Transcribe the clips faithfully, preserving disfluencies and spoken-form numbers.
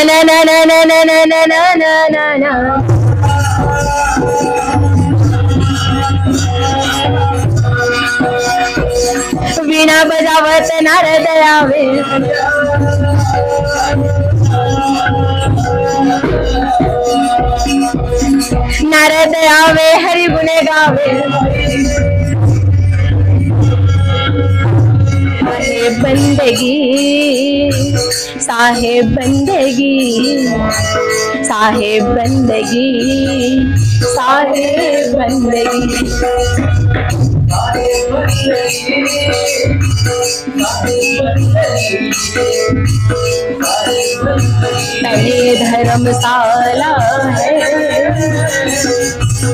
ना ना ना ना ना ना ना ना ना ना ना। वीणा बजावत नारद आवे, नारद आवे हरि गुण गावे। साहेब बंदगी, साहेब बंदगी, साहेब बंदगी, साहेब बंदगी। तने धर्मशाला है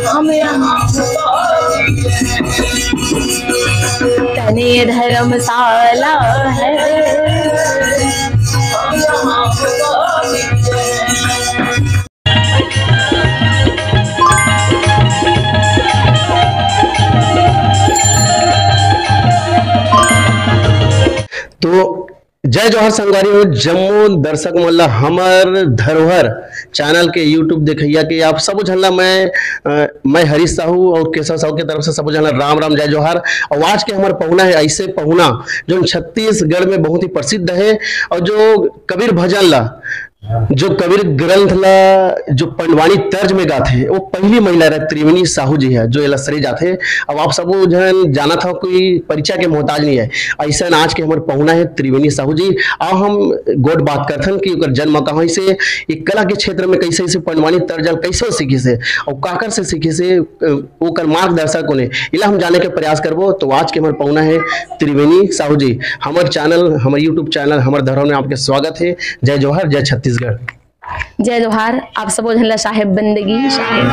हम यहाँ, तने धर्मशाला है। तो जय जोहार संगवारी हो, जम्मो दर्शक मन ला हमर धरोहर चैनल के YouTube देखइया के आप सबो झन ला मैं, अ, मैं हरीश साहू और केशव साहू के तरफ से सबो झन ला राम राम, जय जोहार। और आज के हमर पहुना है ऐसे पहुना जो छत्तीसगढ़ में बहुत ही प्रसिद्ध है और जो कबीर भजन ला, जो कबीर ग्रंथ ला जो पंडवानी तर्ज में गाथे, वो पहली महिला रहे त्रिवेणी साहू जी है जो एला सरे जाथे। अब आप सबो झन जानत हो, कोई परिचय के मोहताज नहीं है। ऐसा आज के हमर पहुना है त्रिवेणी साहू जी। आओ हम गोठ बात करथन कि ओकर जन्म कहाँ से, ये कला के क्षेत्र में कैसे, इसे पंडवानी तर्ज ला कैसे सीखिस हे और काकर से सीखिस हे, अ, ओकर मार्गदर्शक कोन हे, इला हम जाने के प्रयास करबो। तो आज के हमर पहुना है त्रिवेणी साहू जी। हमर चैनल, हमर YouTube चैनल हमर धरोहर में आपके स्वागत है। जय जोहार, जय छत्तीसगढ़। जय जोहार, आप सबो झन ला साहेब बंदगी, साहेब।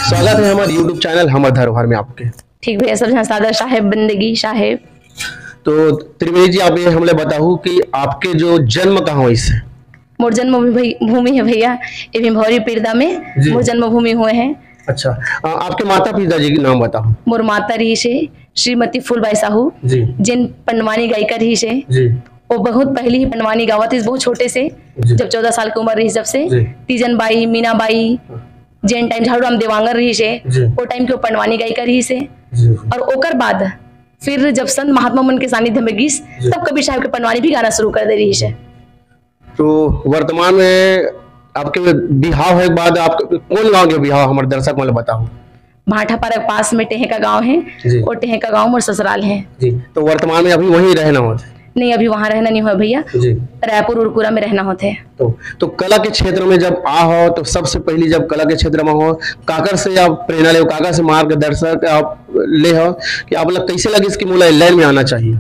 स्वागत है हमर YouTube चैनल हमर धरोहर में आपके। ठीक भैया, सब झन सादर साहेब बंदगी, साहेब। तो त्रिवेणी जी, आप ये हमला बताहू कि आपके जो जन्म कहाँ होइस हे? मोर जन्मभूमि भई-, भूमि है भैया, ये भिंभौरी पिरदा में जी। मोर जन्मभूमि हुए हैं। अच्छा, आ, आपके माता पिता जी के नाम बताओ। मोर माता रहिस हे श्रीमती फूलबाई साहू, जी। जेन पंडवानी गायिका रहिस हे। जी। वो बहुत पहले ही पंडवानी गावत रहिस, बहुत छोटे से, जी। जब चौदह साल की उम्र रहिस जब से, जी। तीजन बाई, मीना बाई, हाँ। जेन टाइम झाड़ू राम देवांगन रहिस हे, जी। वो टाइम के वो पंडवानी गायिका रहिस हे। जी। और ओकर बाद फिर जब संत महात्मा मन के सानिध्य में गिस, जी। तब कबीर साहब के पंडवानी भी गाना शुरू कर दे रहिस हे। तो वर्तमान में आपके बिहाव होय के बाद आप कोन गांव के बिहाव, हमर दर्शक मन ल बताओ। भाटापारा के पास में टेहका गांव है, जी। और टेहका गांव मोर ससुराल है। जी, तो वर्तमान में अभी वहीं रहना होत हे? नहीं, अभी वहाँ रहना नहीं हुआ भैया, जी। रायपुर उरकुरा में रहना होत हे। तो, तो कला के क्षेत्र में जब आ हो, तो सबसे पहली जब कला के क्षेत्र में हो, काकर से आप प्रेरणा ले हो, काकर से मार्गदर्शक आप ले हो कि आप लोग कैसे लगिस कि मोला लाइन में आना चाहिए?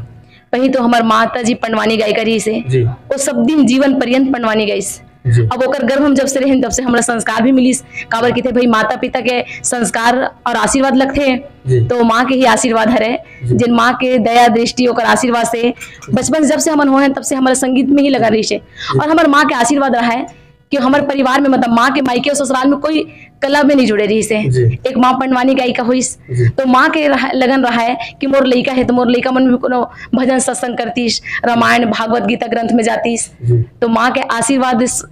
वही तो हमार माता जी पंडवानी गायिका रहिस हे, जी। वो सब दिन जीवन पर्यंत पंडवानी गाइस। जी। अब ओकर गर्भ में जब से रहेन, तब से हमरा संस्कार भी मिलिस। काबर किथे भाई, माता पिता के संस्कार और आशीर्वाद लगथे, जी। तो माँ के ही आशीर्वाद हरे, जी। जिन माँ के दया दृष्टि, ओकर आशीर्वाद से बचपन से जब से हमन होए हैं, तब से हमारा संगीत में ही लगा रहिस हे। जी। और हमार माँ के आशीर्वाद रहा है कि हमारे परिवार में, मतलब, माँ के मायके और ससुराल में कोई कला में नहीं जुड़े रहिस हे। जी। एक माँ पंडवानी गायिका होइस, जी। तो माँ के रह-, लगन रहा है कि मोर लइका है, तो मोर लइका मन भी कोनो भजन सत्संग करतीस, रामायण भागवत गीता ग्रंथ में जातीस। जी। तो माँ के आशीर्वाद स-,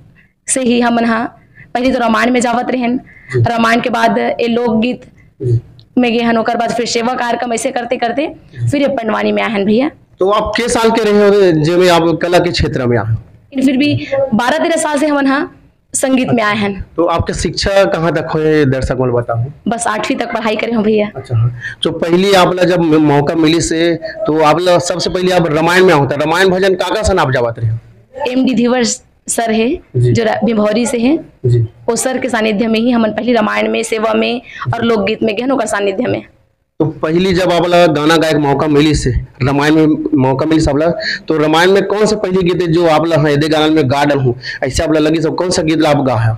से ही हमन हा पहले तो रामायण में जावत रहेन, जी। रामायण के बाद ए लोकगीत जी। में गे हन, ओकर बाद फिर सेवा कार्यक्रम, ऐसे करते करते जी। फिर ये पंडवानी में आए हन भैया। तो आप के साल के रहे हो जेमे आप कला के क्षेत्र में आए? लेकिन फिर भी बारह तेरह साल से हमन हा संगीत में आए हन। तो आपके शिक्षा कहाँ तक होए, दर्शक मन बताओ। बस आठवीं तक पढ़ाई करे हूँ भैया। अच्छा, हाँ। तो पहली आप ला जब मौका मिलिस हे, तो आप ला सबसे पहले आप रामायण में होता, रामायण भजन काकर सन आप जावत रहे? एम डी धीवर सर है, जी। जो रा-, भिंभौरी से है। जी। वो सर के सानिध्य में ही हमन पहली रामायण में, सेवा में और लोकगीत में गए हन, ओकर सानिध्य में। तो पहली जब आप ला गाना गाए के मौका मिलिस हे, रामायण में मौका मिलिस आप ला, तो रामायण में कौन सा पहली गीत है जो आप ला, हाँ, एदे गाना में गा डलहूँ, ऐसे आप ला लगिस, कौन सा गीत ला आप गा है?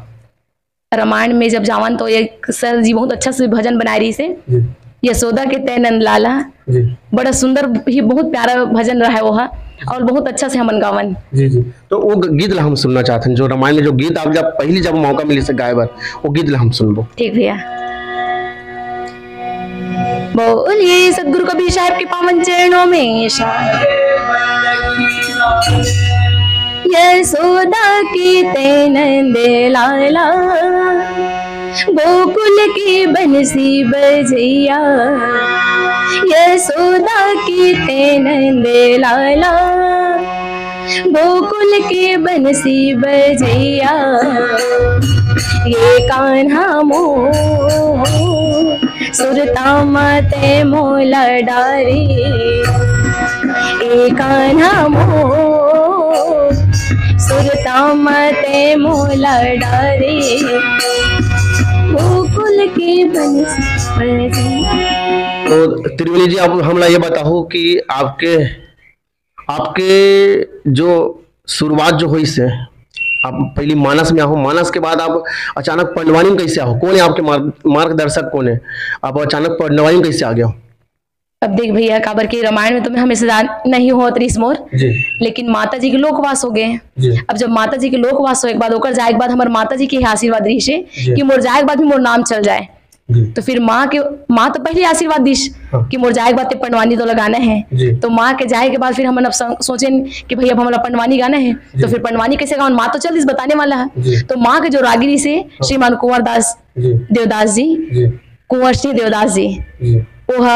रामायण में जब जावन तो एक सर जी बहुत अच्छा से भजन बनाए रहिस हे, जी। यशोदा के तै नंद लाला। जी। बड़ा सुंदर, ही बहुत प्यारा भजन रहा है वो हा, और बहुत अच्छा से हमन गावन। जी, जी। तो वो ग-, गीत ला हम सुनना चाहते हैं, जो रामायण में जो गीत आप जब पहली जब मौका मिली से गाए बर, वो गीत ला हम सुनबो। ठीक भैया। बोलिए सतगुरु कबीर साहब के पावन चरणों में। यशोदा के तै नंद लाला, गोकुल के बंसी बजैया। यशोदा के तै नंद लाला, गोकुल के बंसी बजैया। ये कान्हा मोर, सुरता म तै मोला डारे। ए कान्हा मोर, सुरता म तै मोला डारे। गोकुल के बंसी बजे। तो त्रिवेणी जी, आप हमला ये बताओ कि आपके, आपके जो शुरुआत जो होइस हे, आप पहली मानस में आहो, मानस के बाद आप अचानक पंडवानी में कैसे आहो? कौन है आपके मार्ग-, मार्गदर्शक कौन है? आप अचानक पंडवानी में कैसे आ गए हो? अब देख भैया, काबर के रामायण में तो मैं हमेशा जान नहीं होत रहीस मोर, जी। लेकिन माता जी के लोकवास हो गए। जी। अब जब माता जी के लोकवास होए के बाद, ओकर जाए के बाद हमर माता जी के आशीर्वाद रहीस हे जी। कि मोर जाए के बाद भी मोर नाम चल जाए। जी। तो फिर माँ के, माँ तो पहले आशीर्वाद दीस हाँ। कि मोर जाए के बाद ते पंडवानी तो लगाना है। जी। तो माँ के जाए के बाद फिर हमन अब सं-, सोचेन कि भैया अब हमला पंडवानी गाना है, जी। तो फिर पंडवानी कैसे गावन? माँ तो चल दीस बताने वाला है। जी। तो माँ के जो रागी रहीस हे हाँ। श्रीमान कुंवर दास जी। देवदास जी, जी। कुंवर सिंह देवदास जी, जी। ओह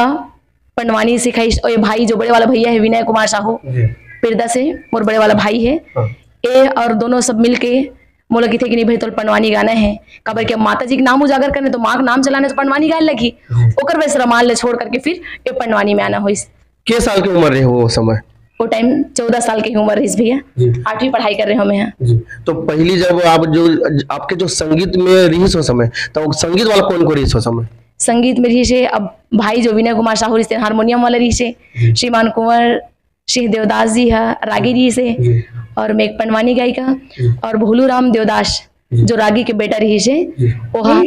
पंडवानी सिखाइस, और ये भाई जो बड़े वाला भैया है विनय कुमार साहू, जी। पिरदा से मोर बड़े वाला भाई है। हाँ। ए और दोनों सब मिलके मोला किथे कि नहीं भाई, तोल पंडवानी गाना है, काबर के माता जी के नाम उजागर करने, तो माँ के नाम चलाने, तो पंडवानी गाए लगी। जी। ओकर वजह से रामायण ले छोड़ करके फिर ये पंडवानी में आना होइस। के साल के उम्र रहे हो वो समय? वो टाइम चौदह साल के उम्र रहीस भैया, जी। आठवीं पढ़ाई कर रहे हो मैं यहाँ। जी। तो पहली जब आप जो, आपके जो संगीत में रहीस हो समय, तो संगीत वाला कौन को रहीस हो समय? संगीत में रहीस हे, अब भाई जो विनय कुमार साहू रहीस हे, हारमोनियम वाला रहीस हे, जी। श्रीमान कुंवर सिंह देवदास जी हा रागी रहीस हे, जी। और मैं एक पंडवानी गायिका, जी। और भोलू राम देवदास, जी। जो रागी के बेटा रहीस हे, जी। वो हा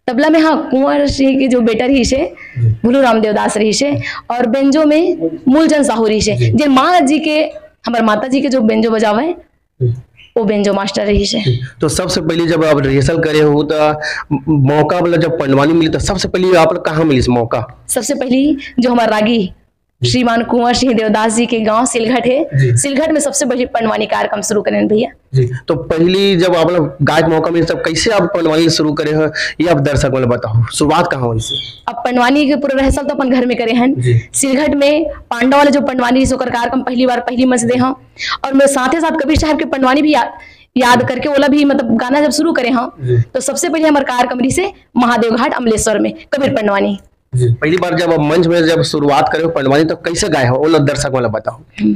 तबला में, हाँ, कुंवर सिंह के जो बेटा रहीस हे, जी। भोलू राम देवदास रहीस हे, और बेंजो में मूलचंद साहू रहीस हे, जी। जे माँ जी के, हमर माता जी के जो बेंजो बजावे, जी। वो बेंजो मास्टर रहीस हे। जी। तो सबसे पहले जब आप रिहर्सल करे हो, तो मौका, मतलब, जब पंडवानी मिली, तो सबसे पहले आप लोग कहाँ मिलिस मौका? सबसे पहले जो हमारा रागी जी। श्रीमान कुंवर सिंह देवदास जी के गांव सिलघट है, जी। सिलघट में सबसे बड़ी पंडवानी कार्यक्रम शुरू करेन भैया। जी, तो पहली जब आप लोग गायक मौका मिले, तब कैसे आप पंडवानी शुरू करे हो, ये आप दर्शक मन ल बताओ, शुरुआत कहाँ होइस? अब पंडवानी के पूरा रिहर्सल तो अपन घर में करे हन। जी। सिलघट में पांडव वाला जो पंडवानी रहीस, ओकर कार्यक्रम पहली बार, पहली मंच दे हन। और मैं साथे साथ कबीर साहब के पंडवानी भी या-, याद करके ओला भी, मतलब, गाना जब शुरू करे हन, जी। तो सबसे पहले हमार कार्यक्रम रहीस हे महादेव घाट अमलेश्वर में कबीर पंडवानी। जी। पहली बार जब आप मंच में जब शुरुआत करे हो पंडवानी, तो कैसे गाए हो, ओला दर्शक मन ल बताओ। हम्म।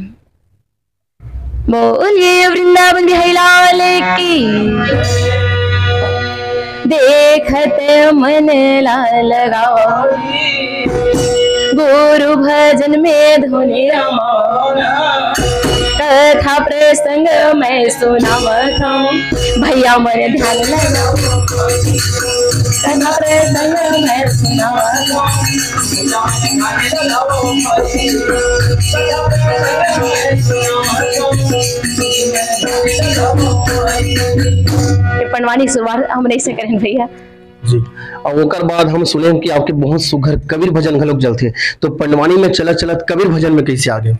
बोलिए वृंदावन बिहारी लाल की। देखत मन ला लगाओ, गुरु भजन में धुन रमाओ। कथा प्रसंग मैं सुनावत हूँ, भैया मन ध्यान लगाओ। कथा प्रसंग मैं सुनावत हूँ। ये पंडवानी के शुरुआत हमन ऐसे करेन भैया। जी, और ओकर बाद हम सुने कि आपके बहुत सुघर कबीर भजन घलोक चलथे, तो पंडवानी में चलत चलत कबीर भजन में कैसे आ गए?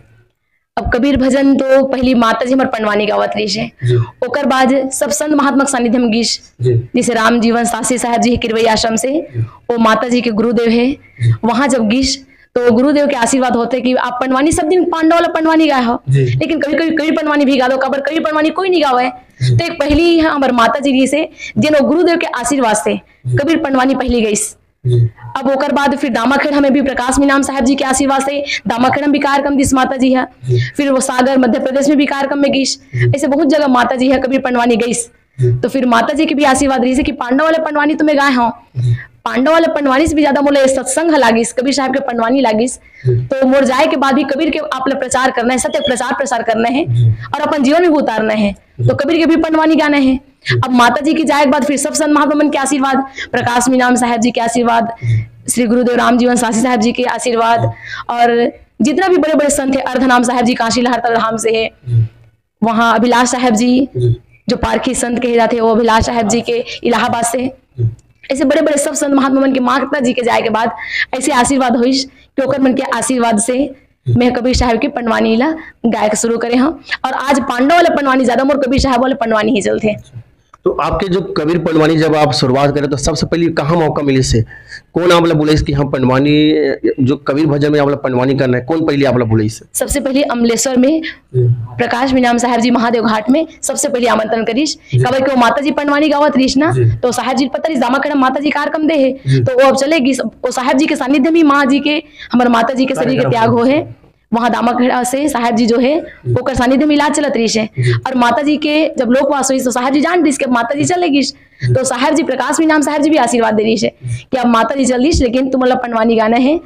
अब कबीर भजन तो पहली माता जी हमर पंडवानी गावत रहीस हे। जी। ओकर बाद सब संत महात्मा के सानिध्य में गीस, जी। जैसे राम जीवन शास्त्री साहब जी हे किरवई आश्रम से, जी। वो माता जी के गुरुदेव हे। जी। वहाँ जब गीस तो गुरुदेव के आशीर्वाद होथे कि आप पंडवानी सब दिन पांडव वाला पंडवानी गाए हो, जी। लेकिन कभी कभी कबीर पंडवानी भी गा दो, काबर कबीर पंडवानी कोई नहीं गावे। जी। तो एक पहली ही हमर माता जी रहीस हे, जेन वो गुरुदेव के आशीर्वाद से जी। कबीर पंडवानी पहली गईस। जी। अब ओकर बाद फिर दामाखेड़ा में भी प्रकाश मीनाम साहब जी के आशीर्वाद से दामाखेड़ा में भी कार्यक्रम दिस माता जी हा। जी। फिर वो सागर मध्य प्रदेश में भी कार्यक्रम में गईस। जी। ऐसे बहुत जगह माता जी हा कबीर पंडवानी गईस। जी। तो फिर माता जी के भी आशीर्वाद रहीस हे कि पांडव वाला पंडवानी तो मैं गाए हूँ। जी। पांडव वाला पंडवानी से भी ज्यादा मोला ये सत्संग हा लागिस, कबीर साहब के पंडवानी लागिस। जी। तो मोर जाए के बाद भी कबीर के आप ला प्रचार करना है, सत्य प्रचार प्रसार करना है जी। और अपन जीवन में भी उतारना है। जी। तो कबीर के भी पंडवानी गाना है। जी। अब माता जी के जाए के बाद फिर सब संत महात्मा मन के आशीर्वाद, प्रकाश मीनाम साहब जी के आशीर्वाद, जी। श्री गुरुदेव राम जीवन शास्त्री साहब जी के आशीर्वाद, और जितना भी बड़े बड़े संत है, अर्धनाम साहब जी काशी लहर धाम से है, वहाँ अभिलाष साहब जी, जी। जो पारखी संत कहे जाते हैं, वो अभिलाष साहब जी के इलाहाबाद से। जी। ऐसे बड़े बड़े सब संत महात्मा मन के माता जी के जाए के बाद ऐसे आशीर्वाद होइस कि ओकर मन के आशीर्वाद से मैं कबीर साहब के पंडवानी ला गायक शुरू करे हूँ। और आज पांडव वाला पंडवानी ज्यादा मोर कबीर साहब वाला पंडवानी ही चलते हैं। तो आपके जो कबीर पंडवानी जब आप शुरुआत करें तो सबसे पहले कहाँ मौका मिले से, कौन आप ला बुलाइस कि हम पंडवानी, जो कबीर भजन में आप ला पंडवानी करना है, कौन पहले आप ला बुलाइस? सबसे पहले अमलेश्वर में जी। प्रकाश मीनाम साहब जी महादेव घाट में सबसे पहले आमंत्रण करिस। जी। काबर के वो माता जी पंडवानी गावत रहिस ना, जी। तो साहब जी पता रहिस दामा खड़ा माता जी कार्यक्रम दे है, जी। तो वो अब चले गिस, वो साहब जी के सानिध्य में माँ जी के, हमारे माता जी के शरीर के कार्यक्रम त्याग हो है। वहाँ दामाखेड़ा से साहब जी जो है, जी। ओकर सानिध्य में इलाज चलत रहिस है। जी। और माता जी के जब लोकवास होइस, तो साहब जी जान रहिस कि अब माता जी चले गिस। जी। तो साहब जी, प्रकाश मीनाम साहब जी भी आशीर्वाद दे रहिस है जी। कि अब माता जी चल रहिस, लेकिन तुम मतलब पंडवानी गाना है,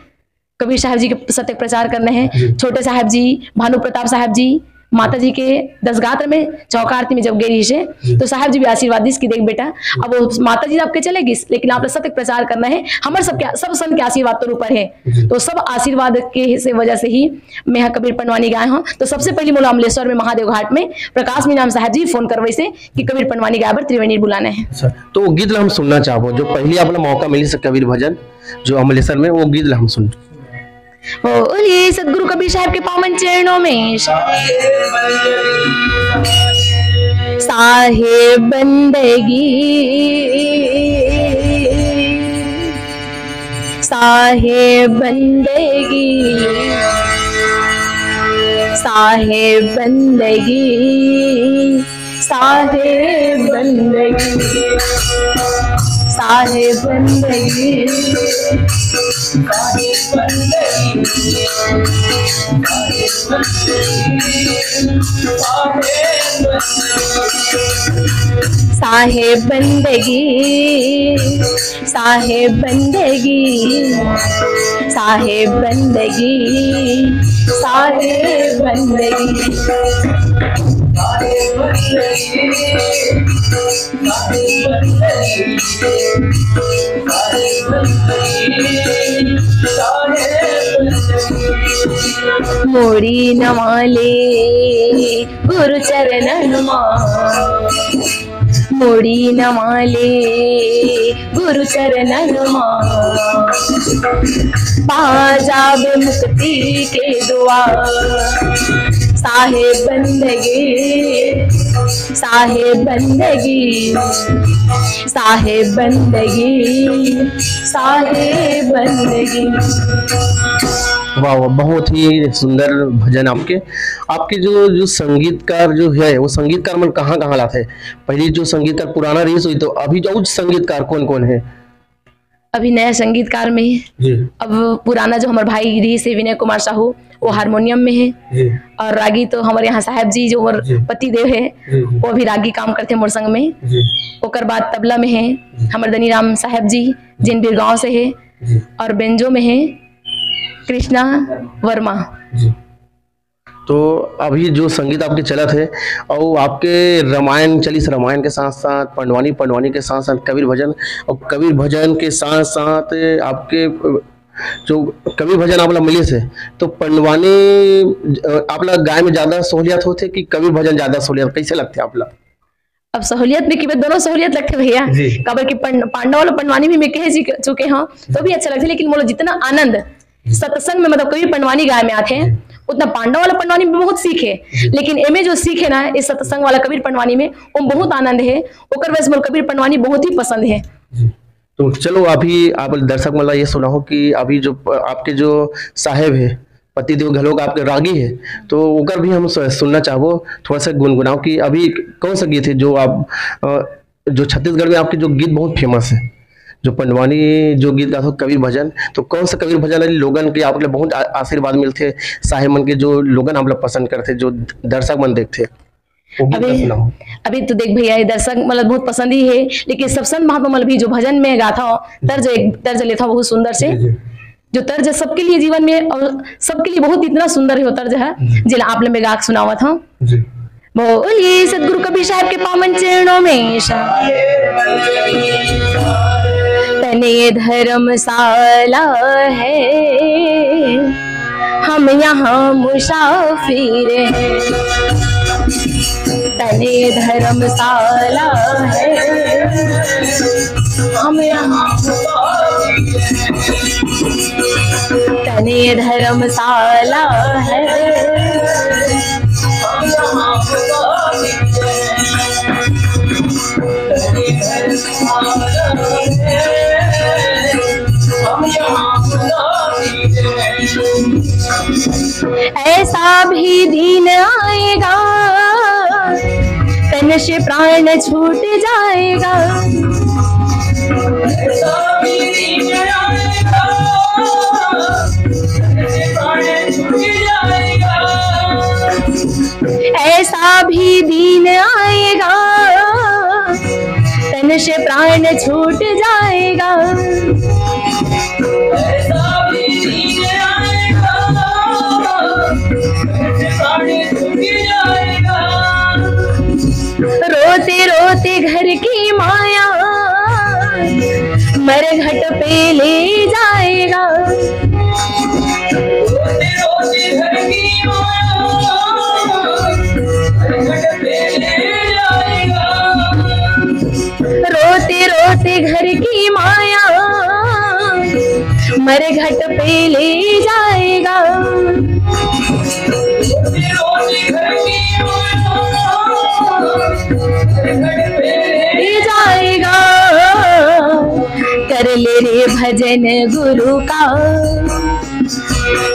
कबीर साहब जी के सत्य प्रचार करना है। जी। छोटे साहब जी, भानु प्रताप साहब जी, माता जी के दस गात्र में चौका आरती में जब गए रहिस है, जी। तो साहब जी भी आशीर्वाद दिस कि देख बेटा, अब वो माता जी आपके चले गिस, लेकिन आप लोग सत्य प्रचार करना है, हमारे सबके, सब संत के आशीर्वाद तो ऊपर है। जी। तो सब आशीर्वाद के से वजह से ही मैं यहाँ कबीर पंडवानी गाए हूँ। तो सबसे पहले मोला अमलेश्वर में महादेव घाट में प्रकाश मीनाम साहब जी फोन करवाइस कि कबीर पंडवानी गाए बर त्रिवेणी बुलाना है। अच्छा, तो वो गीत ला हम सुनना चाहबो, जो पहले आप ला मौका मिलिस कबीर भजन, जो अमलेश्वर में, वो गीत ला हम सुन। बोलिए सतगुरु कबीर साहब के पावन चरणों में। साहेब बंदगी, साहेब बंदगी, साहेब बंदगी, साहेब बंदगी, साहेब बंदगी, साहेब बंदगी, साहेब बंदगी, साहेब बंदगी, साहेब बंदगी, साहेब बंदगी, साहेब बंदगी, साहेब बंदगी, साहेब बंदगी, साहेब बंदगी, साहेब बंदगी, साहेब बंदगी। मोड़ी नवाले गुरु चरणन मा, मोड़ी नवाले गुरु चरणन मा, पा जाबे मुक्ति के दुआर। साहेब बंदगी, साहेब बंदगी, साहेब बंदगी, साहेब बंदगी। वाह वाह, बहुत ही सुंदर भजन आपके। आपके जो, जो संगीतकार जो है, वो संगीतकार मन कहाँ कहाँ लाथे? पहले जो संगीतकार पुराना रहिस होही, तो अभी जो संगीतकार कौन कौन है? अभी नया संगीतकार में है। जी। अब पुराना जो हमारे भाई रहिस है विनय कुमार साहू, वो हारमोनियम में है। जी। और रागी तो हमारे यहाँ साहब जी जो मोर जी। पति देव है, जी, जी। वो भी रागी काम करते मोर संग में। जी। ओकर बाद तबला में है जी। हमारे धनीराम साहब जी, जिन बीरगांव से है। जी। और बेंजो में है कृष्णा वर्मा। जी। तो अभी जो संगीत आपके चलत है, और आपके रामायण चलिस, रामायण के साथ साथ पंडवानी, पंडवानी के साथ साथ कबीर भजन, और कबीर भजन के साथ साथ आपके, अ, जो कबीर भजन आप ला मिलिस है, तो पंडवानी, अ, आप ला गाय में ज्यादा सहूलियत होथे कि कबीर भजन ज्यादा सहूलियत, कैसे लगथे आप ला? अब सहूलियत में किबे दोनों सहूलियत लगथे भैया, जी। काबर कि पं-, पांडव वाला पंडवानी भी मैं कह जी-, चुके हूँ, तो भी अच्छा लगथे, लेकिन मोला जितना आनंद जी। सत्संग में, मतलब, कबीर पंडवानी गाय में आथे, जी। उतना पांडव वाला पंडवानी में बहुत सीख है, जी। लेकिन एमे जो सीख है ना, इस सत्संग वाला कबीर पंडवानी में, वो बहुत आनंद है। ओकर वजह से मोला कबीर पंडवानी बहुत ही पसंद है। जी। तो चलो, अभी आप दर्शक मन ला ये सुनाओ कि अभी जो प-, आपके जो साहेब है, पतिदेव घलोक आपके रागी है, तो ओकर भी हम स-, सुनना चाहबो, थोड़ा सा गुनगुनाओ कि अभी कौन सा गीत है जो आप, अ, जो छत्तीसगढ़ में आपके जो गीत बहुत फेमस है, जो पंडवानी जो गीत गाथो कबीर भजन, तो कौन सा कबीर भजन है लोगन के आप लोग बहुत आ-, आशीर्वाद मिलथे, साहेब मन के जो लोगन आप लोग पसंद करथे, जो दर्शक मन देखथे? वो भी अभी, सुनाओ। अभी तो देख भैया, ये दर्शक मतलब बहुत पसंद ही है, लेकिन सब संत महात्मा मतलब भी जो भजन में गाथा हो, तर्ज एक तर्ज लेथा बहुत सुंदर से, जी, जी। जो तर्ज सबके लिए जीवन में और सबके लिए बहुत इतना सुंदर है वो तर्ज है, जी। जेला आप लोग में गा के सुनावत हूँ। जी। बोलिए सतगुरु कबीर साहब के पावन चरणों में। तन ये धर्मशाला है, हम यहाँ मुसाफिर हैं। तन ये धर्मशाला है, हम यहाँ मुसाफिर हैं। तन ये धर्मशाला है, हम यहाँ मुसाफिर हैं। ऐसा भी दिन आएगा, तन से प्राण छूट जाएगा। ऐसा भी दिन आएगा, तन से प्राण छूट जाएगा। रोते रोते घर की माया मरघट पे ले जाएगा। रोते रोते घर की माया मरघट पे ले जाएगा। ले जाएगा। कर ले रे भजन गुरु का,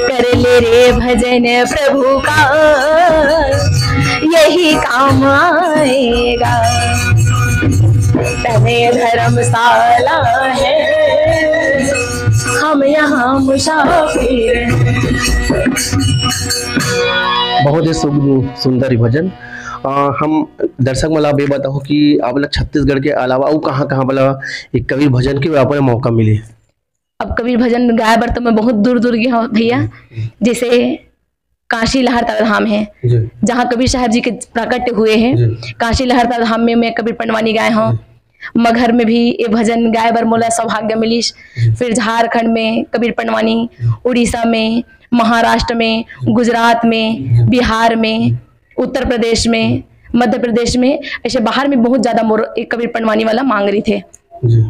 कर ले रे भजन प्रभु का, यही काम आएगा। तन ये धर्मशाला है, हम यहाँ मुसाफिर हैं। बहुत ही सुन-, सुंदर भजन। अ, हम दर्शक मन ला आप ये बताओ कि आप ला छत्तीसगढ़ के अलावा अउ कहाँ-कहाँ वाला एक कबीर भजन के आप ला मौका मिले? अब कबीर भजन गाए बर तो मैं बहुत दूर दूर गई हूँ भैया। जैसे काशी लहरता धाम है, जी। जहाँ कबीर साहब जी के प्राकट्य हुए हैं। जी। काशी लहरता धाम में मैं कबीर पंडवानी गाए हूँ। जी। मगहर में भी ये भजन गाए बर मोला सौभाग्य मिलिस। जी। फिर झारखंड में कबीर पंडवानी, जी। उड़ीसा में, महाराष्ट्र में, जी। गुजरात में, जी। बिहार में, जी। उत्तर प्रदेश में, मध्य प्रदेश में, ऐसे बाहर में बहुत ज्यादा मोर एक कबीर पंडवानी वाला मांग रही थे। जी।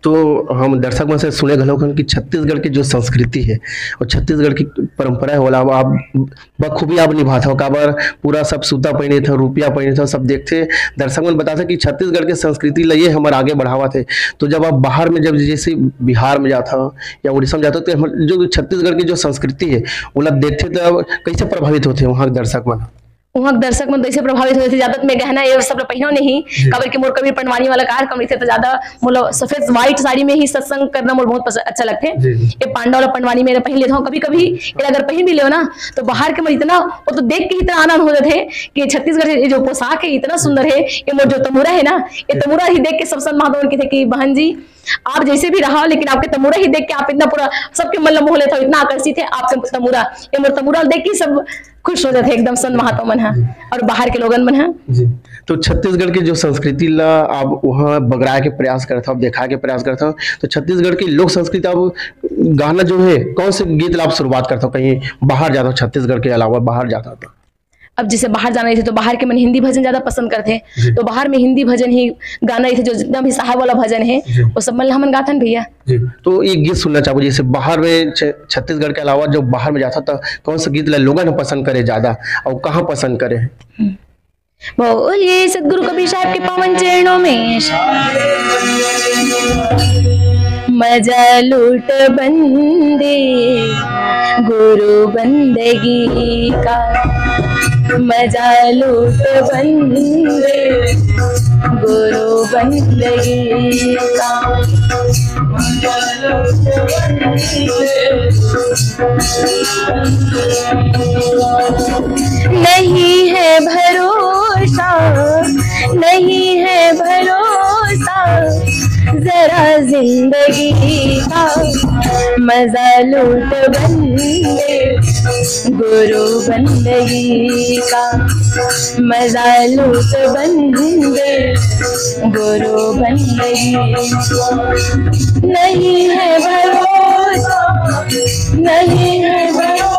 तो हम दर्शक मन से सुने घलो हन कि छत्तीसगढ़ के जो संस्कृति है और छत्तीसगढ़ की परंपरा है, ओला आप बखूबी आप निभात हो, काबर पूरा सब सूता पहिने थे, रुपया पहिने थे, सब देखते। दर्शक मन बताते कि छत्तीसगढ़ के संस्कृति ल ये हमर आगे बढ़ावत है। तो जब आप बाहर में, जब जैसे बिहार में जाता हो या उड़ीसा में जाता हो, तो हमर जो छत्तीसगढ़ की जो संस्कृति है, ओला देखते तो कैसे प्रभावित होते हैं वहाँ के दर्शक मन? वहाँ के दर्शक मन तो ऐसे प्रभावित होते थे, ज्यादा तो मैं गहना ये सब ला पहिनो नहीं, जी। काबर कि मोर कबीर पंडवानी वाला कार्यक्रम रहिथे तो ज्यादा मोला सफेद white साड़ी में ही सत्संग करना मोला बहुत पसंद, अच्छा लगथे। जी, जी। ये पांडा वाला पंडवानी में पहन लेता हूँ कभी कभी, ये अगर पहन भी लेव ना तो बाहर के मन इतना, वो तो देख के इतना आनंद हो जाते हैं कि छत्तीसगढ़ के जो पोशाक है इतना सुंदर है। ये मोर जो तमुरा है ना, ये तमुरा ही देख के सब संत महात्मा मन कहते कि बहन जी आप जैसे भी रहा हो, लेकिन आपके तमुरा ही देख के आप इतना पूरा सबके मन ला मोह लेता हो, इतना आकर्षित है आपके तमुरा। ये मोर तमुरा देख के सब खुश हो जाते हैं एकदम संत महात्मा मन ह और बाहर के लोगन मन ह। जी। तो छत्तीसगढ़ की जो संस्कृति ला आप वहाँ बगराए के प्रयास करत हो, आप देखाए के प्रयास करत हो, तो छत्तीसगढ़ की लोक संस्कृति आप गाना जो है, कौन से गीत ला आप शुरुआत करत हो कहीं बाहर जाता हो, छत्तीसगढ़ के अलावा बाहर जाता हो तो? अब जैसे बाहर जाना रहिथे तो बाहर के मन हिंदी भजन ज्यादा पसंद करथे, जी। तो बाहर में हिंदी भजन ही गाना रहिथे जो जितना भी साहब वाला भजन है, जी। वो सब मन ला हमन गाथन भैया। जी। तो एक गीत सुनना चाहूँ, जैसे बाहर में छ-, छत्तीसगढ़ के अलावा जो बाहर में जाता तो कौन सा गीत ला लोगन ह पसंद करे ज्यादा और कहाँ पसंद करे? हम्म। बोलिए सतगुरु कबीर साहब के पावन चरणों में। मजा लूट बंदे गुरु बंदगी का, मजा लूट बंदे गुरु बंदगी का। नहीं है भरोसा, नहीं है भरोसा जरा जिंदगी का, मजा लूट बंदे गुरु बंदगी का। मजालू तो बंदे गुरु बंदगी नहीं है भरोसा, नहीं है भरोसा।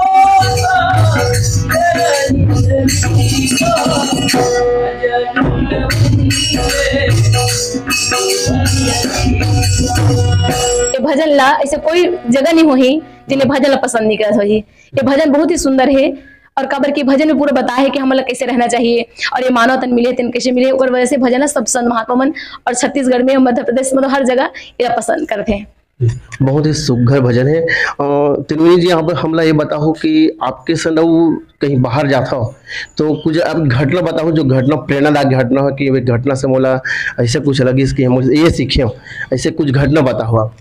ये भजन ला ऐसे कोई जगह नहीं होही जेन ये भजन ला पसंद नहीं करत होही। ये भजन बहुत ही सुंदर है और काबर की भजन में पूरा बताए है कि हमन ला कैसे रहना चाहिए और ये मानव तन मिले तेन कैसे मिले, ओकर वजह से भजन ला सब संत महात्मा मन और छत्तीसगढ़ में, मध्य प्रदेश में तो हर जगह ये पसंद करते हैं। बहुत ही सुघर भजन है। अ, तिनोनी जी, आप हमला ये बताओ कि आपके संग अउ कहीं बाहर जात हो तो कुछ आप घटना बताओ, जो घटना प्रेरणादायक घटना हो कि ये घटना से मोला ऐसे कुछ लगिस कि हम ये सीखे हो, ऐसे कुछ घटना बताओ आप।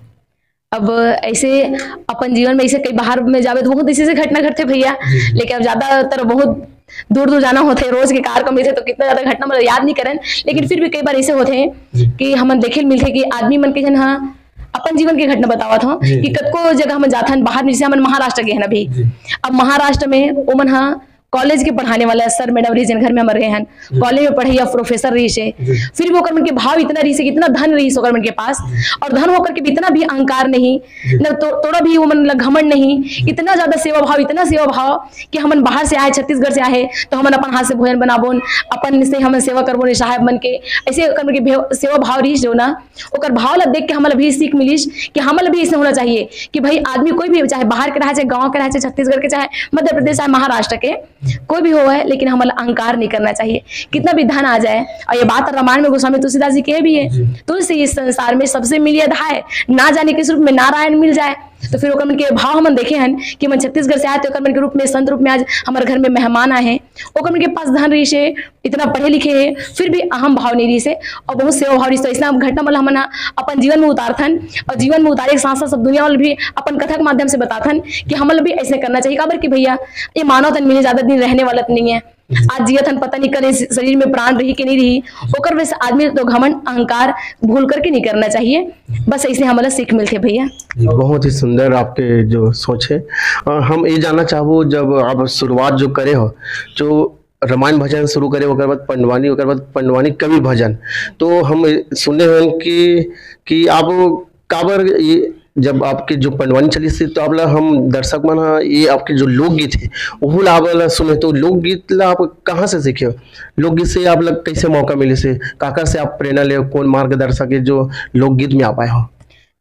अब ऐसे अपन जीवन में ऐसे कहीं बाहर में जावे तो बहुत ऐसे ऐसे घटना घटते भैया, जी, जी। लेकिन अब ज्यादातर बहुत दूर दूर जाना होते, रोज के कार्यक्रम में थे तो कितना ज्यादा घटना मतलब याद नहीं करन, लेकिन फिर भी कई बार ऐसे होते हैं जी। कि हमन देखे ल मिलते कि आदमी मन के जन हाँ अपन जीवन की घटना बतावत हो जी, कि जी। कतको जगह हमन जाथन बाहर में, जैसे हमन महाराष्ट्र गए हैं अभी। जी। अब महाराष्ट्र में ओमन हाँ कॉलेज के पढ़ाने वाला सर मैडम रहिस, जेन घर में हमर गए हैं, जी। कॉलेज में पढ़ैया प्रोफेसर रहिस हे, जी। फिर भी ओकर मन के भाव इतना रहिस हे कि इतना धन रहिस ओकर मन के पास, जी। और धन होकर के भी इतना भी अहंकार नहीं, जी। न तो थोड़ा भी वो मन ला घमंड नहीं, जी। इतना ज्यादा सेवा भाव, इतना सेवा भाव कि हमन बाहर से आए, छत्तीसगढ़ से आए, तो हमन अपन हाथ से भोजन बनाबोन, अपन से हमन सेवा करबोन साहब मन के, ऐसे ओकर मन के भेव-, सेवा भाव रहिस जो ना, ओकर भाव ला देख के हमन ला भी सीख मिलिस कि हमन ला भी ऐसे होना चाहिए कि भाई आदमी कोई भी, चाहे बाहर के रहे, चाहे गाँव के रहे, चाहे छत्तीसगढ़ के, चाहे मध्य प्रदेश, चाहे महाराष्ट्र के, कोई भी होवय, लेकिन हमन ला अहंकार नहीं करना चाहिए। कितना भी धन आ जाए, और ये बात रामायण में गोस्वामी तुलसीदास जी कहे भी है, जी। "तुलसी इस संसार में सबसे मिलिया धाय, ना जाने किस रूप में नारायण मिल जाए।" तो फिर ओकर मन के भाव हमन देखे हन कि मन छत्तीसगढ़ से आए, तो ओकर मन के रूप में, संत रूप में आज हमारे घर में मेहमान आए हैं। ओकर मन के पास धन रहिस हे, इतना पढ़े लिखे हे, फिर भी अहम भाव नहीं रहिस हे, और बहुत सेवा भाव रहिस हे। तो ऐसा घटना मन ला हमन ह अपन जीवन में उतारथन, और जीवन में उतारे के साथ साथ सब दुनिया वाले भी अपन कथा के माध्यम से बताथन कि हमन ला भी ऐसे करना चाहिए। काबर कि भैया, ये मानव तन मिले ज्यादा दिन रहने वाला तो नहीं है। आज जियत हन, पता नहीं करे शरीर में प्राण रही कि नहीं रही, ओकर वजह से आदमी तो घमंड अहंकार भूल करके नहीं करना चाहिए। बस ऐसे हमन ला सीख मिलथे भैया। जी, बहुत ही सुंदर आपके जो सोच है। अ, हम ये जानना चाहबो, जब आप शुरुआत जो करे हो, जो रामायण भजन शुरू करे, ओकर बाद पंडवानी, ओकर बाद पंडवानी कवि भजन, तो हम सुने हन कि कि आप काबर ये, जब आपके जो पंडवानी चलिस हे, तो आप ला हम दर्शक मन ह, ये आपके जो लोकगीत हे, ओहू ला आप ला सुने, तो लोकगीत ला आप कहाँ से सीखे हो? लोकगीत से आप ला कैसे मौका मिलिस हे? काकर से आप प्रेरणा ले, कौन मार्गदर्शक हे जो लोकगीत में आ पाए हो?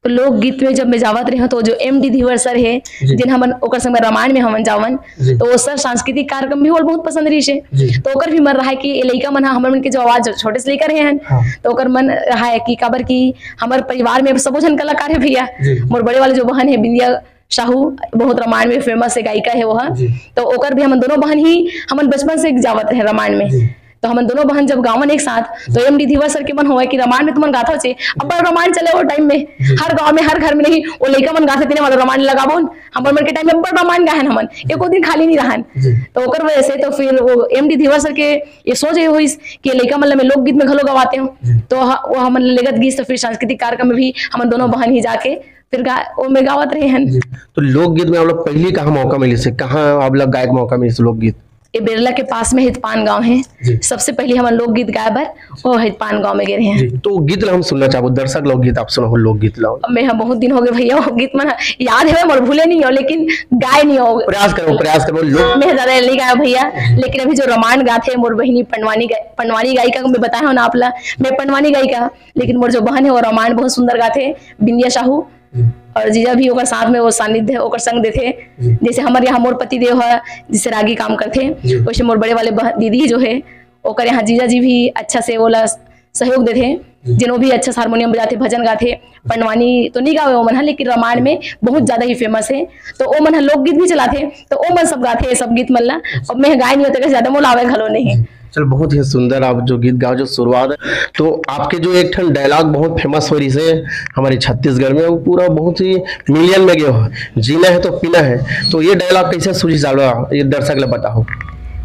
तो लोकगीत में जब मैं जावत रहे हूँ, तो जो एम डी धीवर सर हे, जी। जिन हमन ओकर संग रामायण में हमन जावन, जी। तो वो सर सांस्कृतिक कार्यक्रम भी ओला बहुत पसंद रहिस हे। जी। तो ओकर भी मन रहा कि ये लइका मन ह, हमर मन के जो आवाज, जो छोटे से लइका रहे हन, हाँ। तो ओकर मन रहा है कि काबर कि हमर परिवार में सबो झन कलाकार है भैया। जी। मोर बड़े वाले जो बहन है बिंदिया साहू, बहुत रामायण में फेमस है, गायिका है वो ह। जी। तो ओकर भी हमन दोनों बहन ही, हमन बचपन से जावत रहे रामायण में। जी। तो हमन दोनों बहन जब गावन एक साथ, तो एम डी धीवर सर के मन होवय कि रामायण में तुमन गाथव चे, अब्बड़ रामायण चले वो टाइम में, जी। हर गांव में, हर घर में नहीं, वो लइका मन गाथे तेने वाला रामायण लगावन। हमर मन के टाइम में अब्बड़ रामायण गाहन हमन, एको दिन खाली नहीं रहन। जी। तो ओकर वजह से तो फिर वो एम डी धीवर सर के ये सोच ये होइस कि लइका मन ल मैं लोकगीत में घलो गवाते हूँ। जी। तो ह-, वो हमन लेगत गीस, तो फिर सांस्कृतिक कार्यक्रम में भी हमन दोनों बहन ही जाके फिर गा-, वो में गावत रहे हन। जी। तो लोकगीत में आप लोग पहली कहाँ मौका मिलिस हे, कहाँ आप लोग गायक मौका मिलिस हे लोकगीत? ये बेरला के पास में हितपान गांव है। जी। सबसे पहले हमन लोकगीत गाए बर वो हितपान गांव में गए रहे हैं। जी, तो गीत ला हम सुनना चाहबो, दर्शक लोकगीत आप सुनाओ, लोकगीत ला। अब मैं, हाँ, बहुत दिन हो गए भैया, वो गीत मन याद है, मोर भूले नहीं हो, लेकिन गाए नहीं हो। प्रयास करो, प्रयास करो, लोक मैं ज्यादा नहीं गाया भैया, लेकिन अभी जो रामायण गाथे मोर बहिनी पंडवानी गा-, पंडवानी गायिका को मैं बताया हूँ ना आप ला, मैं पंडवानी गायिका, लेकिन मोर जो बहन है वो रामायण बहुत सुंदर गाथे, बिंदिया साहू। जी। और जीजा भी ओकर साथ में वो सानिध्य, ओकर संग देथे। जी। जैसे हमर यहाँ मोर पति देव ह, जैसे रागी काम करथे, जी। वैसे मोर बड़े वाले बह-, दीदी जो है, ओकर यहाँ जीजा जी भी अच्छा से ओला सहयोग देथे। जी। जेन वो भी अच्छा से हारमोनियम बजाथे, भजन गाथे, पंडवानी तो नहीं गावे ओमन ह, लेकिन रामायण में बहुत ज्यादा ही फेमस है। तो ओमन ह लोकगीत भी चलाथे, तो ओमन सब गाथे ये सब गीत मन ला। अब मैं गाय नहीं होते, ज्यादा मोला आवे घलो नहीं। जी। चल, बहुत ही सुंदर आप जो गीत गाओ, जो शुरुआत है, तो आपके जो एक ठन डायलॉग बहुत फेमस हो रही से हमारे छत्तीसगढ़ में, वो पूरा बहुत ही मिलियन में गयो है, "जीना है तो पीना है।" तो ये डायलॉग कैसे सूझी जाला, ये दर्शक ला बताओ।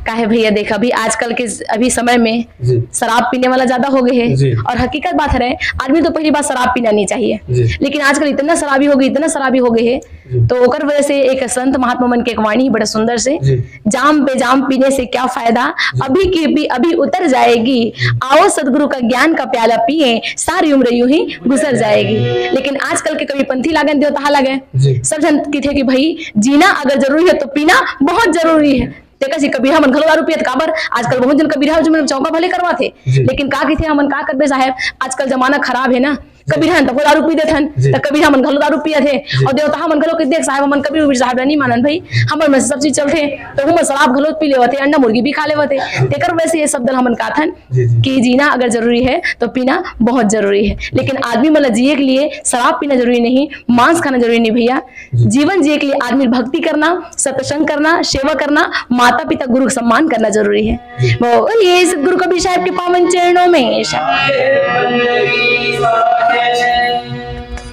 काहे भैया, देख, अभी आजकल के, अभी समय में जी। शराब पीने वाला ज्यादा हो गए हैं। जी। और हकीकत बात है, आदमी तो पहली बात शराब पीना नहीं चाहिए, जी। लेकिन आजकल इतना शराबी हो गए, इतना शराबी हो गए हैं। जी। तो ओकर वजह से एक संत महात्मा मन के एक वाणी बड़ा सुंदर से, जी। "जाम पे जाम पीने से क्या फायदा, जी। अभी की भी अभी उतर जाएगी, जी। आओ सदगुरु का ज्ञान का प्याला पिए, सारी उम्र यूं ही गुजर जाएगी।" लेकिन आजकल के कबीरपंथी लागन, देवतहा लागन, जी। सब जन कहिथे कि भाई, जीना अगर जरूरी है तो पीना बहुत जरूरी है। देखा जी, कबीरहा मन घलो दारू पियत काबर? आजकल बहुत जन कबीरहा जो मन चौका भले करवाथे, जी। लेकिन का कहिथे, हमन का करबे साहेब, आजकल जमाना खराब है ना, कबीरहा मन तो दारू पी देथन, जी। त कबीरहा मन घलो दारू पियत हे, जी। और देवतहा मन घलो के देख साहेब, हमन कबीर उबीर साहेब ला नहीं मानन भाई, हमर में से सब चीज चलथे, तो हमन शराब घलो पी लेवत हे, अंडा मुर्गी भी खा लेवत हे। तेकर वजह से ये शब्द ला हमन काथन जी, जी। कि जीना अगर जरूरी है तो पीना बहुत जरूरी है, लेकिन आदमी मन ला जिए के लिए शराब पीना जरूरी नहीं, मांस खाना जरूरी नहीं भैया। जी। जीवन जिए के लिए आदमी भक्ति करना, सत्संग करना, सेवा करना, माता पिता गुरु का सम्मान करना जरूरी है। जी। बोलिए सतगुरु कबीर साहब के पावन चरणों में।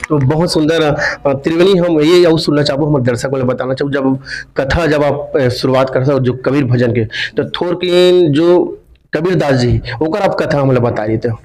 तो बहुत सुंदर, अ, त्रिवेणी, हम ये अउ सुनना चाहबो, हमर दर्शक मन ल बताना चाहबो, जब कथा, जब आप, अ, शुरुआत करत हो जो कबीर भजन के, तो थोरकिन जो कबीरदास जी, ओकर आप कथा हमला बता देते हो।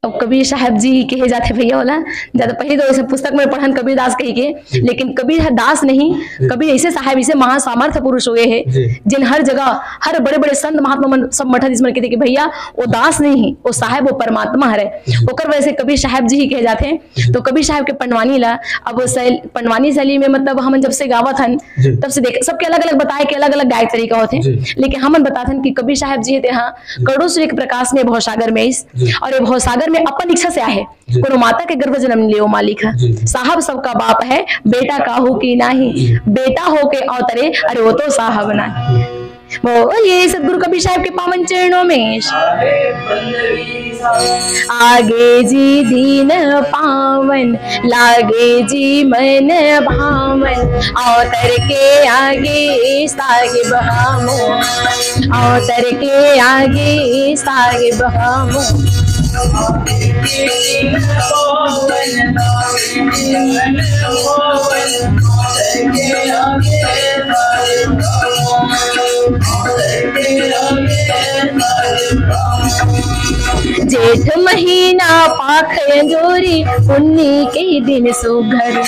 अब कबीर साहब जी कहे जाथे भैया वाला, ज्यादा पहले तो ऐसे पुस्तक में पढ़न कबीर दास कही के, जी। लेकिन कबीर ह दास नहीं, जी। कबीर ऐसे साहब, ऐसे महासामर्थ्य पुरुष हुए हैं, जी। जिन हर जगह, हर बड़े बड़े संत महात्मा मन सब मठा जिस मन के थे कि भैया, वो दास नहीं है, वो साहब, वो परमात्मा हरे। जी। ओकर वजह से कबीर साहब जी ही कहे जाथे। जी। तो कबीर साहब के पंडवानी ला, अब वो शैल-, पंडवानी शैली में, मतलब, हमन जब से गावत हन, जी। तब से देख, सबके अलग-अलग बताए के अलग-अलग गाए के तरीका होथे। जी। लेकिन हमन बताथन कि कबीर साहब जी हे तेहा जी। करोड़ों सूर्य के प्रकाश में भवसागर में आइस, जी। और ये भवसागर में अपन इच्छा से आहे, जी। कोनो माता के गर्भ जन्म ले ओ मालिक ह। जी, जी। साहब सबका बाप है, बेटा काहू की नाही, जी। बेटा होके अवतरे, अरे वो तो साहब नाही। जी। बोलिए सतगुरु कबीर साहब के पावन चरणों में। आगे जी दीन पावन, लागे जी मन भावन, अवतर के आगे साहिब हमो, अवतर के आगे साहिब हमो। जेठ महीना पाख अंजोरी, पुन्नी के दिन सुघर।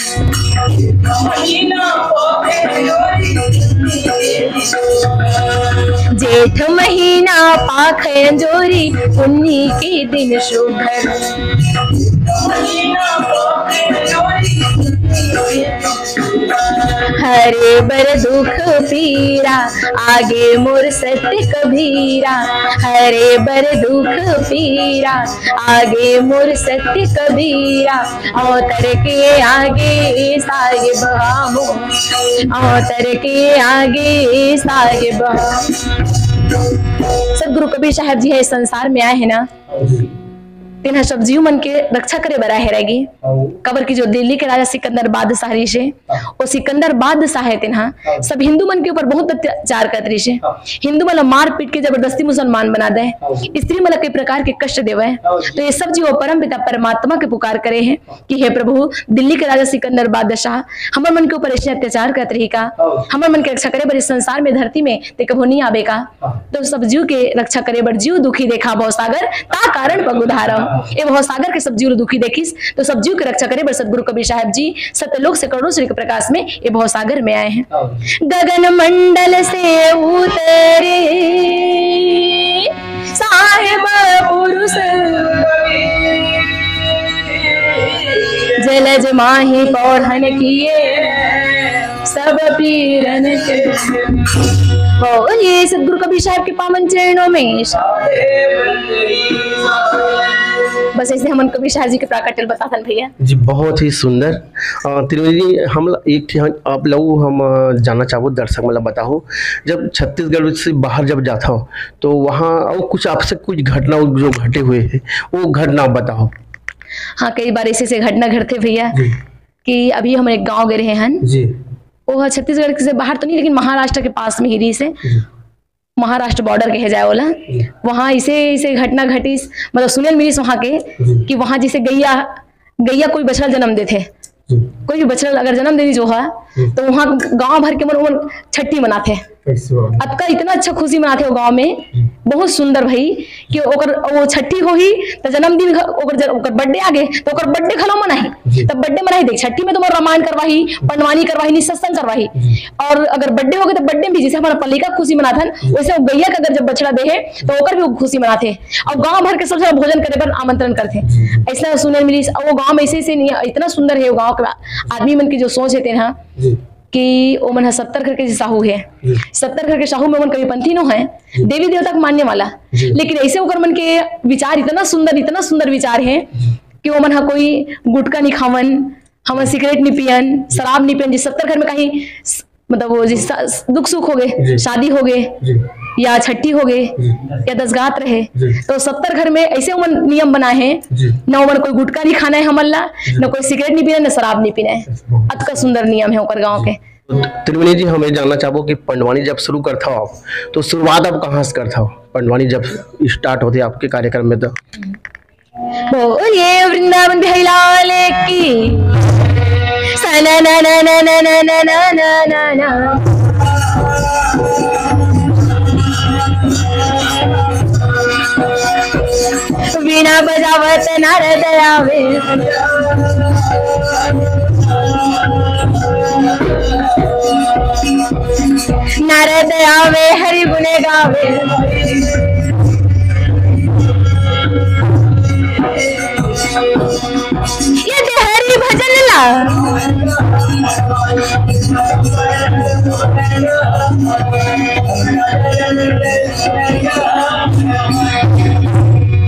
जेठ महीना पाख अंजोरी, पुन्नी के दिन सुघर। हरे बर दुख पीरा, आगे मोर सत्य कबीरा। हरे बर दुख पीरा, आगे मोर सत्य कबीरा। अवतर के आगे साहिब हमो, अवतर के आगे साहिब हमो। सतगुरु कबीर साहब जी हे संसार में आए हे ना, तेन ह सब जीव मन के रक्षा करे बर आए हे रहेगी। काबर कि जो दिल्ली के राजा सिकंदर बादशाह रहिस हे, हाँ। वो सिकंदर बादशाह हे, तेन ह हाँ। सब हिंदू मन के ऊपर बहुत अत्याचार करत रहिस हे। हाँ। हिंदू मन ल मार पीट के जबरदस्ती मुसलमान बना दे, हाँ। स्त्री मन ल कई प्रकार के कष्ट देवे। हाँ। तो ये सब जीव परम पिता परमात्मा के पुकार करे हे कि हे प्रभु, दिल्ली के राजा सिकंदर बादशाह हमर मन के ऊपर ऐसे अत्याचार करत रही का? हाँ। हमर मन के रक्षा करे बर इस संसार में, धरती में ते कभू नहीं आवे का? हाँ। तो सब जीव के रक्षा करे बर जीव दुखी देखा भवसागर, ता कारण पग उधारा। ये भवसागर के सब जीव ल दुखी देखिस, तो सब जीव के रक्षा करे बर सतगुरु कबीर साहब जी सत्यलोक से करोड़ों सूर्य के प्रकाश में ये भवसागर में आए हे। हाँ। गगन मंडल से उतरे साहेब पुरुष, जलज माही पौढ़न किए, सब पीरन के। बोलिए सतगुरु कबीर साहब के पावन चरणों में। बस ऐसे हमन कबीर साहब जी के प्राकट्य ल बताथन भैया। जी, बहुत ही सुंदर। अ, त्रिवेणी जी, हम ल-, एक ठे हम, आप लोग हम, अ, जानना चाहबो, दर्शक मन ल बताओ, जब छत्तीसगढ़ से बाहर जब जाता हो, तो वहाँ और कुछ आपसे कुछ घटना जो घटे हुए हैं, वो घटना आप बताओ। हाँ, कई बार ऐसे ऐसे घटना घटते भैया जी। कि अभी हम एक गांव गए रहे हन, जी। वो ह छत्तीसगढ़ से बाहर तो नहीं, लेकिन महाराष्ट्र के पास में ही रहिस हे। जी। महाराष्ट्र बॉर्डर कहे जाए ओला। जी। वहाँ इसे, इसे घटना घटिस, मतलब सुने ल मिलिस वहाँ के जी। कि वहाँ जैसे गैया, गैया कोई बछड़ा जन्म देथे, जी। कोई भी बछड़ा अगर जन्म देनी जो है, जी। तो वहाँ गांव भर के मन, मन छट्ठी मनाथे। कैसे बात? अतका इतना अच्छा खुशी मनाथे वो गांव में, जी। बहुत सुंदर भाई, कि ओकर, वो छट्ठी होही, त जन्मदिन घ-, ओकर ज-, ओकर birthday आगे, त ओकर birthday घलो मनाही। जी। तब birthday मनाही, देख, छट्ठी में तुम्हार रामायण करवाही, पंडवानी करवाही, नहीं सत्संग करवाही। जी। और अगर birthday होगे, त birthday में भी जैसे हमारा पल्लिका खुशी मनाथन, जी। वैसे वो गैया का अगर जब बछड़ा दे है, त ओकर भी वो खुशी मनाथे। और गांव भर के सब जगह भोजन करे बर आमंत्रण करथे। जी, जी। ऐसा सुने मिली, वो गांव में ऐसे, ऐसे नहीं, इतना सुंदर है वो गांव के आदमी मन की जो सोच है तेन हा, जी। कि ओमन ह सत्तर घर के साहू हे। जी। सत्तर घर के साहू में ओमन कबीरपंथी नो हे, जी। देवी देवता के मानने वाला। जी। लेकिन ऐसे ओकर मन के विचार इतना सुंदर, इतना सुंदर विचार हे, जी। कि ओमन ह कोई गुटखा नहीं खावन, हमन सिगरेट नहीं पियन, शराब नहीं पियन। जिस सत्तर घर में कहीं स-, मतलब वो जिस सा-, दुख सुख हो गए, जी। शादी हो गए, जी। या छट्ठी हो गए, जी। या दसगात रहे, जी। तो सत्तर घर में ऐसे ओमन नियम बनाए हैं, जी। न ओमन कोई गुटखा नहीं खाना है हमन ला, जी। न कोई सिगरेट नहीं पीना है, न शराब नहीं पीना है। अच्छा, बहुत अतका सुंदर नियम है ओकर गांव जी। के। त्रिवेणी जी, हम ये जानना चाहबो कि पंडवानी जब शुरू करथव आप, तो शुरुआत आप कहाँ से करथव? पंडवानी जब start होथे आपके कार्यक्रम में, तो? बोलिए वृंदावन बिहारी लाल की। सना ना ना ना ना ना ना ना ना ना ना। वीणा बजावत नारद आवे। नारद आवे हरि गुण गावे। ये ते हरि भजन ला।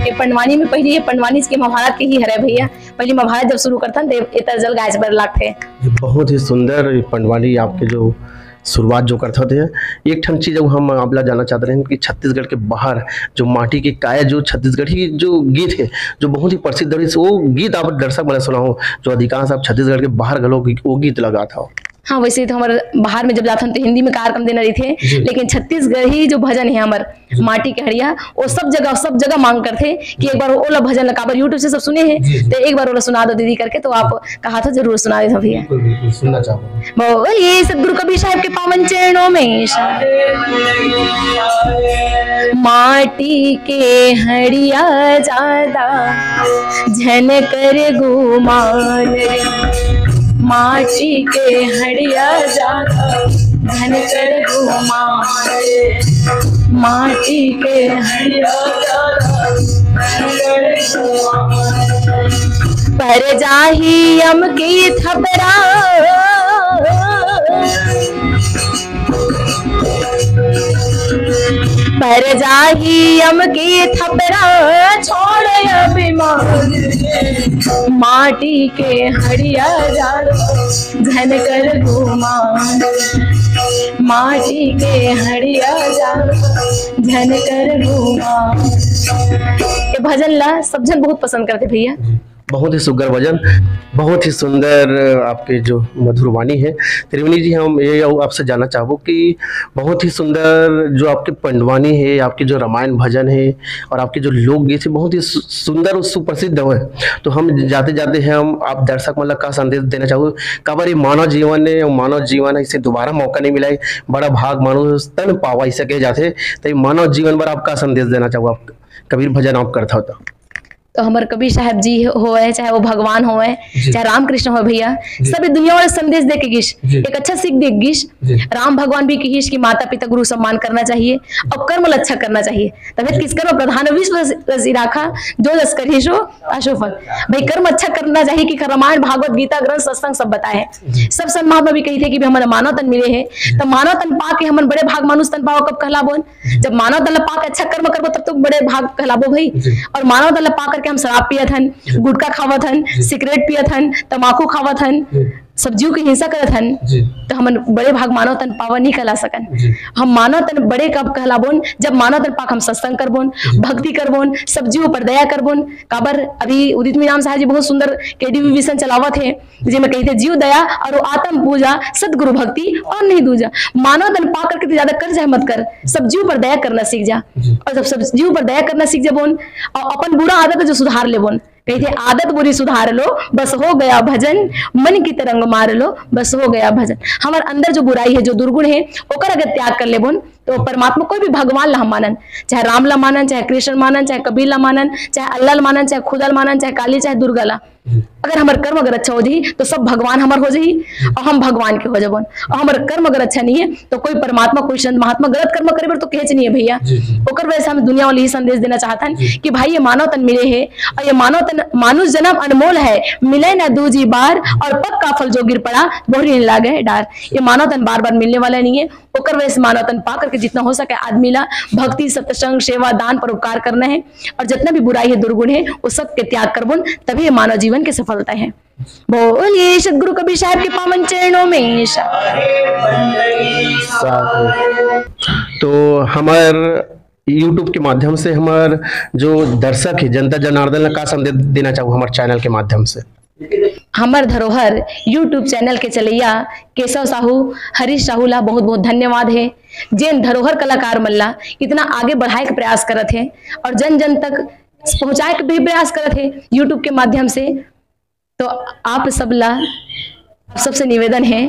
ये पंडवानी में पहली, ये पंडवानी के महाभारत के ही हरे भैया। पहली महाभारत जब शुरू करथन, त ए तरजल गाय बर लागथे। ये बहुत ही सुंदर पंडवानी आपके जो शुरुआत जो करथव ते। एक ठन चीज अउ हम आपला जानना चाहत रहेन कि छत्तीसगढ़ के बाहर जो माटी के काया, जो छत्तीसगढ़ी जो गीत है, जो बहुत ही प्रसिद्ध रहिस, वो गीत आप दर्शक मन ला सुनाओ, जो अधिकांश आप छत्तीसगढ़ के बाहर घलो गी-, वो गीत ला गाथव। हाँ, वैसे तो हमारे बाहर में जब जाथन तो हिंदी में कार्यक्रम देना रहिथे, जी। लेकिन छत्तीसगढ़ी जो भजन है हमार जी। माटी के हड़िया, वो सब जगह, सब जगह मांग करथे कि एक बार ओला भजन ला, काबर YouTube से सब सुने हैं, जी, जी। तो एक बार ओला सुना दो दीदी करके, तो आप कहा था जरूर सुना देता भैया। बिल्कुल, बिल्कुल, सुनना चाहूंगा। बोलिए सतगुरु कबीर साहब के पावन चरणों में। माटी के हड़िया जादा झन कर गुमान रे। माटी के हड़िया जादा झन कर गुमान रे। माटी के हड़िया जादा झन कर गुमान रे। पर जाही यम की थपरा। पर जाही यम के थपरा, छोड़ अभिमान। माटी के हड़िया जादा झन कर गुमान। माटी के हड़िया जादा झन कर गुमान। ये भजन ला सब झन बहुत पसंद करथे भैया। बहुत ही सुग्घर भजन, बहुत ही सुंदर आपके जो मधुर वाणी है। त्रिवेणी जी, हम ये आपसे जानना चाहबो कि बहुत ही सुंदर जो आपके पंडवानी है, आपके जो रामायण भजन है और आपके जो लोकगीत है, बहुत ही सु-, सुंदर और सुप्रसिद्ध है। तो हम जाते जाते हम आप दर्शक मन ला का संदेश देना चाहबो? काबर ये मानव जीवन है, और मानव जीवन है, इसे दोबारा मौका नहीं मिला है। बड़ा भाग मानुष तन पावा, इसे कहे जाते। तो ये मानव जीवन पर आप का संदेश देना चाहबो? आप कबीर भजन आप करता हो तो? तो हमर कबीर साहब जी होवय, चाहे वो भगवान होवय, जी। चाहे रामकृष्ण होवय भैया, जी। सब ये दुनिया वाले संदेश दे के गिस, जी। एक अच्छा सीख दे के गिस। जी। राम भगवान भी कहिस कि माता पिता गुरु सम्मान करना चाहिए और कर्म ला अच्छा करना चाहिए। तबे जी। किस कर्म प्रधान विश्व रस-, रचि राखा, जो जस करिस सो पासो फल। भाई कर्म अच्छा करना चाहिए कि रामायण, भागवत, गीता, ग्रंथ, सत्संग सब बताए हैं। जी। सब संत महात्मा भी कही थे कि भी हमारा मानव तन मिले है, जी। तो मानव तन पा के हमन बड़े भाग मानुष तन पावा कब कहलाबोन? जब मानव तन ला पा के अच्छा कर्म करबो, तब तो बड़े भाग कहलाबो भाई। जी। और मानव तन ला पा करके हम शराब पियत हन, जी। गुटखा खावत हन, जी। सिगरेट पियत हन, तमाकू खावत हन, जी। सब जीव के हिंसा करत हन, जी। तो हमन बड़े भाग मानव तन पावा नहीं कहला सकन। जी। हम मानव तन बड़े कब कहलाबोन? जब मानव तन पा के हम सत्संग करबोन, जी। भक्ति करबोन, सब जीव पर दया करबोन। काबर अभी उदित मीनाम साहब जी बहुत सुंदर केडीवी मिशन चलावत है, जेमे कहिथे, "जीव दया और आत्म पूजा, सतगुरु भक्ति और नहीं दूजा।" मानव तन पा करके तो ज्यादा कर चाहे मत कर, सब जीव पर दया करना सीख जा। जी। और जब सब जीव पर दया करना सीख जाबोन और अपन बुरा आदत जो सुधार लेबोन, कहिथे, आदत बुरी सुधार लो, बस हो गया भजन, मन की तरंग मार लो, बस हो गया भजन। हमर अंदर जो बुराई है, जो दुर्गुण है, ओकर अगर त्याग कर लेबोन, तो परमात्मा, कोई भी भगवान ला हम मानन, चाहे राम ला मानन, चाहे कृष्ण मानन, चाहे कबीर ला मानन, चाहे अल्लाह ला मानन, चाहे खुदा ला मानन, चाहे काली, चाहे दुर्गा ला, अगर हमर कर्म अगर अच्छा हो जाही, तो सब भगवान हमर हो जाही और हम भगवान के हो जाबोन। और हमर कर्म अगर अच्छा नहीं है, तो कोई परमात्मा, कोई संत महात्मा गलत कर्म करे बर तो कहेच नहीं है भैया। ओकर वजह से हम दुनिया वाले ही संदेश देना चाहत हन कि भाई, ये मानव तन मिले है और ये मानव तन, मानुष जन्म अनमोल है, मिले ना दूजी बार, और पक्का फल जो गिर पड़ा, बोहरी नहीं लागे है डार। ये मानव तन बार बार मिलने वाला नहीं है। ओकर वजह से मानव तन पा करके जितना हो सके आदमी ला भक्ति, सत्संग, सेवा, दान, परोपकार करना है, और जितना भी बुराई है, दुर्गुण है, वो सब के त्याग करबोन, तभी ये मानव जीवन की सफलता है। बोलिए सदगुरु कबीर साहब के पावन चरणों में। तो हमर YouTube के माध्यम से हमर जो दर्शक है, जनता जनार्दन ला का संदेश देना चाहू हमर चैनल के माध्यम से? हमर धरोहर YouTube चैनल के चलैया केशव साहू, हरीश साहू ला बहुत बहुत धन्यवाद है, जेन धरोहर कलाकार मन ला इतना आगे बढ़ाए के प्रयास करत है और जन जन तक पहुंचाए के भी प्रयास करत है YouTube के माध्यम से। तो आप सब ला, आप सबसे निवेदन है,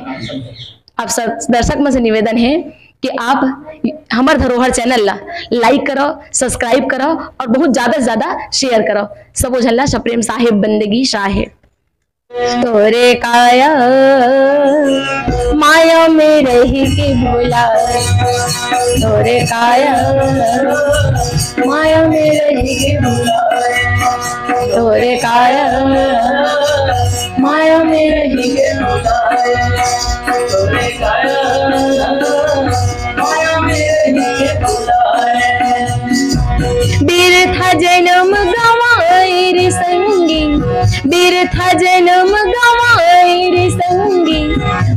आप सब दर्शक मन से निवेदन है कि आप हमर धरोहर चैनल ला लाइक करो, सब्सक्राइब करो और बहुत ज्यादा से ज्यादा शेयर करो। सबो झन ला सप्रेम साहेब बंदगी शाह है। तोरे काया माया में रही के भोला, तोरे काया माया में रही के भोला, तोरे काया माया में रही के भोला, तोरे काया माया में रही के भोला। बिरथा जन्म गवाए रे संगी, बिरथा जन्म गवाए रे संगी,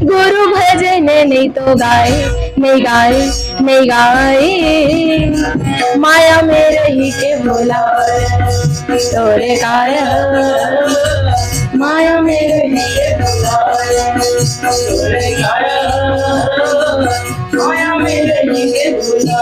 गुरु भजन नहीं तो गाए, नहीं गाए, नहीं गाए। माया में रही के भोला, तोरे काया माया में रही के भोला, तोरे काया माया में रही के भोला।